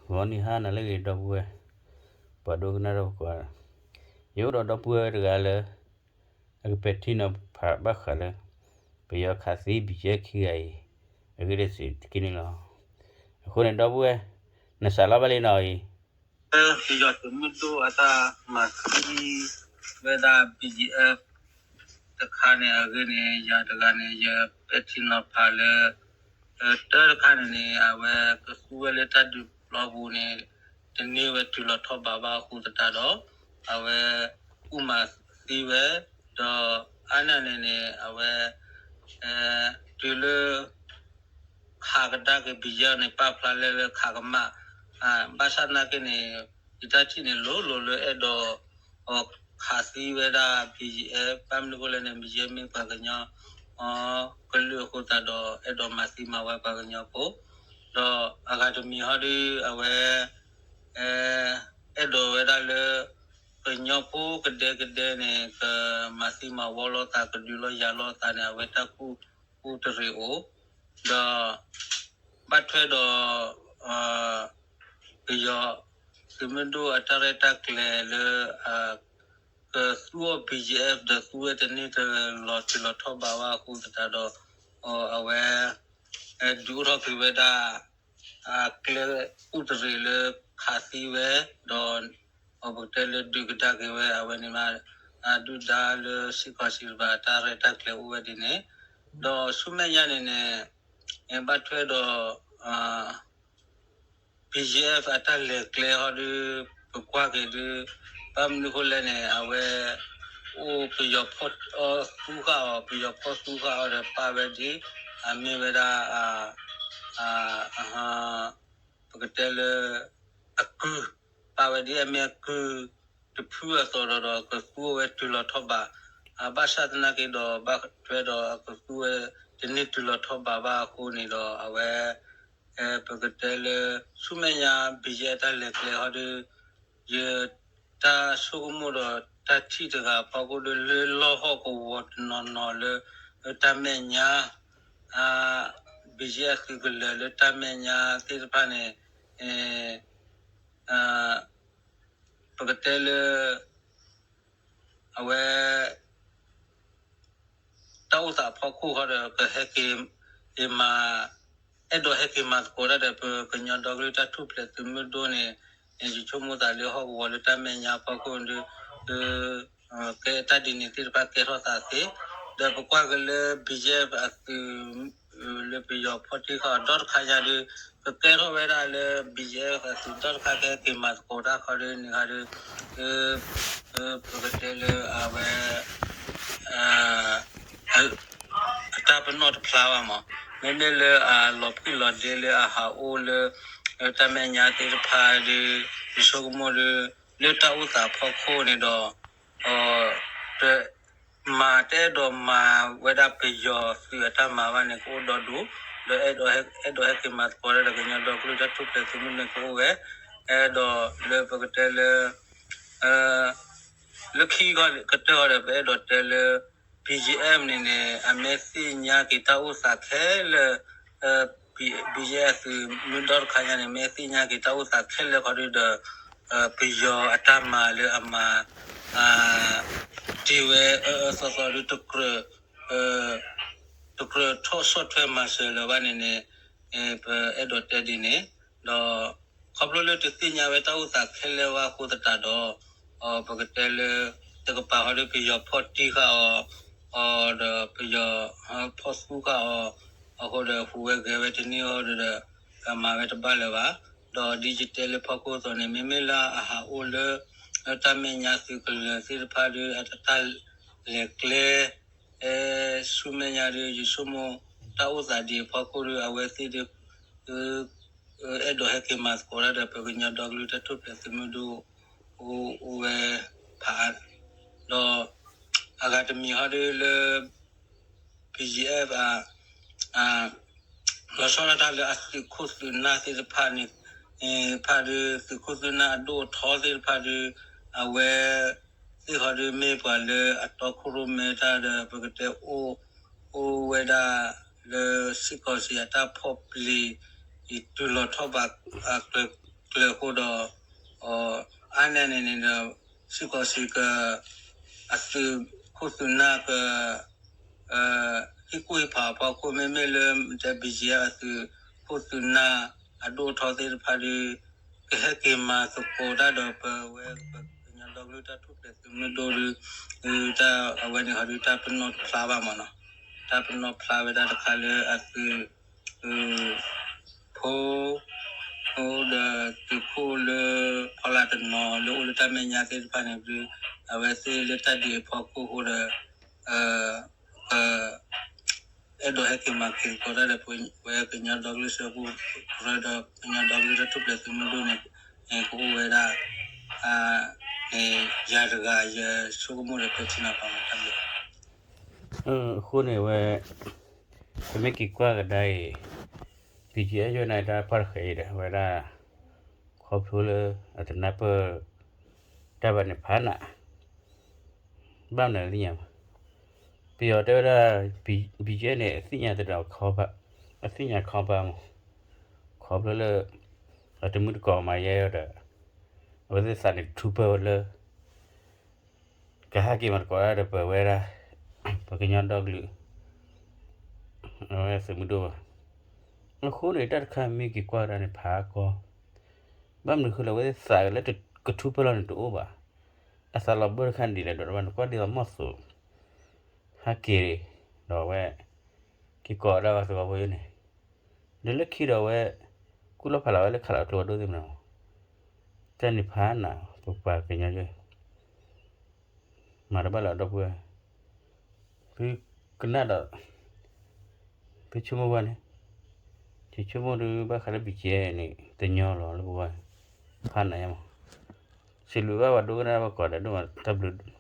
ဂီၤနံၤဟါနၤလၢအဂ့ၤ ဒီပုၢ်ဝဲၢ်, ပှၤဒိကနၣ်တၢ်ဖိကိးဂၤ, ယအိၣ်ဒီးဒီပုၢ်ဝဲၢ်တဂၤလၢ အကပဲာ်ထံနီၤဖးဘၣ်ဃးလၢ ပယီၤခးသံ ဘံၣ်ကဲခံဂၤအံၤ အဂ့ၢ်တစံးတက့ၢ်န့ၣ်လီၤ. အဃိန့ၣ် ဒီပုၢ်ဝဲၢ် နစးလီၤဘၣ်လံနီၤအံၤ ပယီၤသုးမုၢ်ဒိၣ်အတၢ်မၤသံဝဲဒၣ် ဘံၣ်ကဲအ့ၣ် တခါန့ၣ်အဂ့ၢ်န့ၣ် ယၤတဂၤန့ၣ် ယပဲာ်ထံနီၤဖးလၢ တၢ်တခါန့ၣ်န့ၣ် အဝဲကသူဝဲလၢတၢ်ဒုးပျီပူၤန့ၣ် တန့ၢ်ဝဲတုၤလီၤထီၣ်ဘးဘၣ်အဃိသတးဒီး အဝဲကူၣ်မၤသံဝဲ ဒီးအါန့ၢ်န့ၣ်န့ၣ် အဝဲ တုၤလၢ ခးကဒါက့ၤ ဘံၣ်ကဲအ့ၣ် န့ၣ် ပာ်ဖျါလၢလၢခးကမၣ်, ဘၣ်ဆၣ်သနာ်က့န့ၣ် ယတၢ်ထံၣ်န့ၣ် လိၤလိၤလၢအဲၣ်ဒိး ခးသံဝဲဒၣ် ဘံၣ်ကဲအ့ၣ် ဘၣ်မနုၤအဃိလဲၣ်န့ၣ် ဘံၣ်ကဲအ့ၣ် မ့ၢ်ပှၤကညီ ကလုာ်အဃိသတးဒီး အဲၣ်ဒိးမၤသံမၤဝဲပှၤကညီဖိ, ဒီးအဂၤတမံၤဟီဒု အဝဲ အဲၣ်ဒိးဝဲဒၣ်လၢ ကညီဖိကဒဲကဒဲန့ၣ် ကမၤသံမၤဝီလိာ်သး ကဒုးလိာ်ယၤလိာ်သးန့ၣ် အဝဲတၢ်ကူၣ်တရံးအိၣ်, ဒီး ဘၣ်ထွဲဒီး ပယီၤသုးမုၢ်ဒိၣ်အတၢ်ရဲၣ်တၢ်ကျဲၤလၢ ကသူအီၤ ဘံၣ်ကဲအ့ၣ် ဒီးသူဝဲတန့ၢ်တလီၤတုၤလီၤထီၣ်ဘးဘၣ်အဃိသတးဒီး အဝဲ ဒုးအိၣ်ထီၣ်က့ၤဝဲဒၣ် အကျဲကူၣ်တရံးလၢခးသံဝဲ, ဒီး ပကတဲလၢဒုးကဒါက့ၤဝဲအဝဲန့ၣ်မး, ဒုၣ်ဒါလၢစ့ၢ်ကီးစံးတဘၣ် တၢ်ရဲၣ်တၢ်ကျဲၤအိၣ်ဝဲဒ်န့ၣ်, ဒီးဆူမဲာ်ညါန့ၣ်န့ၣ် ဘၣ်ထွဲဒီး ဘံၣ်ကဲအ့ၣ် အတၢ်လဲၤကျဲဟီဒု ပကွၢ်က့ၤဒု ဘၣ်မနုၤအဃိလဲၣ်န့ၣ် အဝဲ အိၣ်ပယီၤဖီၣ်သူဃာ်အီၤ, ပယီၤဖီၣ်သူဃာ်အီၤဒီးပာ်ဝဲဒ် အမ့ၢ်ဝဲဒၣ် ပကတဲလၢ အကုၢ်, ပာ်ဝဲဒ်အမ့ၢ်အကုၢ်တဖုအသိးဒီး ဒီးကသူဝဲတုၤလီၤထီၣ်ဘး, ဘၣ်ဆၣ်သနာ်က့ဒီး ဘၣ်ထွဲဒီးအကသူဝဲ တန့ၢ်တုၤလီၤထီၣ်ဘးဘၣ်အဃိန့ၣ်ဒီး အဝဲ ပကတဲလၢ ဆူမဲာ်ညါ ဘံၣ်ကဲအ့ၣ် တၢ်လဲၤကျဲဟီဒု ယ တၢ်ဆိကမိၣ်ဒီးတၢ်ထံၣ်တဂၤအဖီခိၣ်ဒီး လၢလီၢ်ဟီၣ်ကဝီၤတနီၤနီၤလၢ တၢ်မဲာ်ညါ ဘံၣ်ကဲအ့ၣ် သုးကလၢၤလၢတၢ်မဲာ်ညါသ့ၣ်တဖၣ်န့ၣ် ပကတဲလၢ အဝဲ တၢ်အိၣ်သးအဖီခိၣ်ဃီဒီး ကဟဲက့ၤမၤ အဲၣ်ဒိးဟဲက့ၤမၤသကိးတၢ်ဒီး ပကညီဒီကလုာ်တၢ်ထူၣ်ဖျဲးသုးမုၢ်ဒိၣ်န့ၣ် ယဆိကမိၣ်သးလၢဟီၣ်ကဝီၤလၢတၢ်မဲာ်ညါအဖီခိၣ်ဒီး ကဲတၢ်ဒ်န့ၣ်သ့ၣ်တဖၣ်ကဲထီၣ်သးသ့, ဒီးပကွၢ်က့ၤလၢ ဘံၣ်ကဲအ့ၣ် အသုး လၢပယီၤဖီၣ်တံၢ်ဃာ်အီၤဒီတခါညါဒီး ကကဲထီၣ်ဝဲဒၣ်လၢ ဘံၣ်ကဲအ့ၣ် အသုးဒီတခါကဟဲက့ၤမၤသကိးတၢ်ဃီဒီးန့ၣ်ဃီဒီး ပကတဲလၢအဝဲ အတၢ်ပနီၣ်တဖျါဘၣ်မး, မ့မ့ၢ်လၢအလီၤဖှံလီၤဒ့လၢအဟးအိၣ်လၢ တၢ်မဲာ်ညါသ့ၣ်တဖၣ်ဒီး ယဆိကမိၣ်ဒီး လၢတၢ်အိၣ်သးအဖီခိၣ်န့ၣ်ဒီး တ မၤတအဲၣ်ဒိးမၤဝဲဒၣ်ပယီၤသုးအတၢ်မၤဘၣ်န့ၣ် ကအိၣ်ဒီဒူၣ်, ဒီးအဲၣ်ဒိးဟဲက့ၤမၤသကိးတၢ်ဒီး ကညီဒီကလုာ်တၢ်ထူၣ်ဖျဲးသုးမုၢ်ဒိၣ်န့ၣ်ကအိၣ်ဝဲ, အဲၣ်ဒိးလၢပကတဲလၢ လၢခံကတၢၢ်ဃီဒီး ပအဲၣ်ဒိးတဲလၢ ဘံၣ်ကဲအ့ၣ် န့ၣ်န့ၣ် အမ့ၢ်သ့ၣ်ညါက့ၤတၢ်အိၣ်သးခဲလၢာ် ဘံၣ်ကဲအ့ၣ် သုးမုၢ်ဒိၣ်တခါညါန့ၣ် မ့ၢ်သ့ၣ်ညါက့ၤတၢ်အိၣ်သးခဲလၢာ်ခီဒုဒီး ပယီၤအတၢ်မၤလၢအမၤ တ့ၢ်ဝဲအၢအၢသီသီဒီး တကြၢးထီၣ်ဆီၣ်ထွဲမၤစၢၤလၢၤဘၣ်န့ၣ်န့ၣ် ပအဲၣ်ဒိးတဲဒ်န့ၣ်, ဒီး ခီဖျိလၢတသ့ၣ်ညါဝဲတၢ်အိၣ်သးခဲလၢာ်ဘၣ်အဃိသတးဒီး ပကတဲလၢ တကပၤဃီဒီး ပယီၤဖီၣ်တံၢ်ဃာ်အီၤ ဒီးပယီၤဖီၣ်သူဃာ်အီၤ အဃိဒီး ဟူးဝဲဂဲၤဝဲတန့ၢ်အဃိဒီး မၤဝဲတဘၣ်လၢၤဘၣ်. ဒီးဒ်ယတဲလၢဖီခိၣ်အသိးန့ၣ် မ့မ့ၢ်လၢအဟးအိၣ်လၢ တၢ်မဲာ်ညါသုးကလၢၤသ့ၣ်တဖၣ်ဒီး အတၢ်လဲၤကျဲ ဆူမဲာ်ညါဒီး ယဆိကမိၣ် တၢ်အိၣ်သးဒ်အဖီခိၣ်ဒီး အဝဲသ့ၣ်ဒီး အဲၣ်ဒိးဟဲက့ၤမၤသကိးတၢ်ဒီး ပကညီဒီကလုာ်တၢ်ထူၣ်ဖျဲးသုးမုၢ်ဒိၣ် အိၣ်ဝဲဖးအါ, ဒီး အဂၤတမံၤဟီဒီးလၢ ဘံၣ်ကဲအ့ၣ် လီၤဆီဒၣ်တၢ်လၢအသုးခိၣ်သုးနၢ်သ့ၣ်တဖၣ်န့ၣ် ဖၣ်ဒီး သုးခိၣ်သုးနၢ်အဒိၣ်အထီသ့ၣ်တဖၣ်ဒီး အဝဲသ့ၣ်ဃီဒီးမ့ၢ်ပှၤလၢအတီခိၣ်ရိၣ်မဲတၢ်ဒီး ပကတဲအိၣ် အိၣ်ဝဲဒၣ်လၢစ့ၢ်ကီးစံးအတၢ်ဖီၣ်ပျံၤ တုၤလီၤထီၣ်ဘး ကျၢၤ ကျၢၤအဃိဒီး အါန့ၢ်န့ၣ်န့ၣ်ဒီး စ့ၢ်ကီးစ့ၢ်ကီး အသုးခိၣ်သုးနၢ်က ဟံၣ်ကူၣ်ဟံၣ်ဖးအဖီခိၣ် မ့မ့ၢ်လၢ BGF အသုးခိၣ်သုးနၢ်အဒိၣ်အထီသ့ၣ်တဖၣ်ဒီး ကဟဲက့ၤမၤသကိးတၢ်ဒီးပဝဲ ပကညီဒီကလုာ်တၢ်ထူၣ်ဖျဲးသုးမုၢ်ဒိၣ်ဒီး တၢ်အဝဲန့ၣ်ဟီဒီးတၢ်ပနီၣ်ဖျါဘၣ်မးနီၤ, တၢ်ပနီၣ်ဖျါဝဲဒၣ်တခါလၢအသုး ဖိ ဒီးသုးခိၣ်လၢဖီလာ်တနီၤလၢအိၣ်လၢတၢ်မဲာ်ညါသ့ၣ်တဖၣ်န့ၣ်ဒီး အဝဲသ့ၣ်လၢတၢ်ဒုးအဖီခိၣ်အဃိဒီး အဲၣ်ဒိးဟဲက့ၤမၤက့ၤသကိးတၢ်ဒီးပဝဲကညီဒီကလုာ်စၢဖှိၣ်ကရၢဒီးကညီဒီကလုာ်တၢ်ထူၣ်ဖျဲးသုးမုၢ်ဒိၣ်န့ၣ် ကအိၣ်ဝဲဒၣ် ယၤတဂၤယဆိကမိၣ်ဒီးပဲာ်ထံနီၤဖးမးတၢ်ဘျုး အဃိန့ၣ်ဝဲ ပမ့ၢ်က့ၤကွၢ်ကဒါအံၤ BGF ယိၤန့ၣ်တၢ်ပှၢ်တဃဲးအံၤဒီး အဝဲဒၣ် ခီဖျိလၢအတနၢ်ပၢၢ်တၢ်ဘၣ်န့ၣ်ဖးနး ဘၣ်မနုၤသ့ၣ်ညါဘၣ်. ပယီၤတဲဝဲဒၣ် BGF န့ၣ် အသ့ၣ်ညါတဒီး အသ့ၣ်ညါခီပၤမး ခီဖျိလၢ အတမုၢ်တကိးမၤယဲဒီး အဝဲသ့ၣ်သးန့ၣ်ထူပၢၢ်ဝဲလၢ ကဟဲက့ၤမၤသကိးတၢ်ဒီးပဝဲဒၣ် ပကညီဒီကလုာ် အဝဲသုးမုၢ်ဒိၣ်ဘၣ်. အဃိန့ၣ် တၢ်တခါမ့ၢ်က့ၤကွၢ်ဒၣ်န့ၣ်ဖးကီ ဘၣ်မနုၤဃိလၢအဝဲသ့ၣ်သးလၢကထူပၢၢ်လီၤန့ၣ်တအိၣ်ဘၣ်. အသးလီၤဘၢတခါန့ၣ်ဒ်လဲၣ်ဒီး တဘၣ်နကွၢ်ဒ်သိးမီၢ်သိး ဟဲက့ၤ ဒီးအဝဲ က့ၤကိးဒၣ်ဝဲသဝီဖိယိၤန့ၣ် ဒီးလၢခံဒီးအဝဲ ကူၣ်လီၤဖးလီၤဝဲလၢခးလီၤကျိဖးဒိၣ်သ့ၣ်မနၤမး တၢ်န့ၣ်ဖးနး ပပှၤကညီယိၤ မၤတဘၣ်လၢအဒီပုၢ်ဝဲၢ် သုကနၣ်ဒီး သုဆိကမိၣ်ဝဲန့ၣ် ယဆိကမိၣ်ဒုးဘၣ်ဃးလၢ BGF န့ၣ် တညီလီၤလၢပဝဲ ဖးနးညါမး စံးဘျုးဘၣ်ပှၤဒိကနၣ်ဘၣ်ကိးဂၤဒဲးဒိၣ်မး တၢ်ဘျုး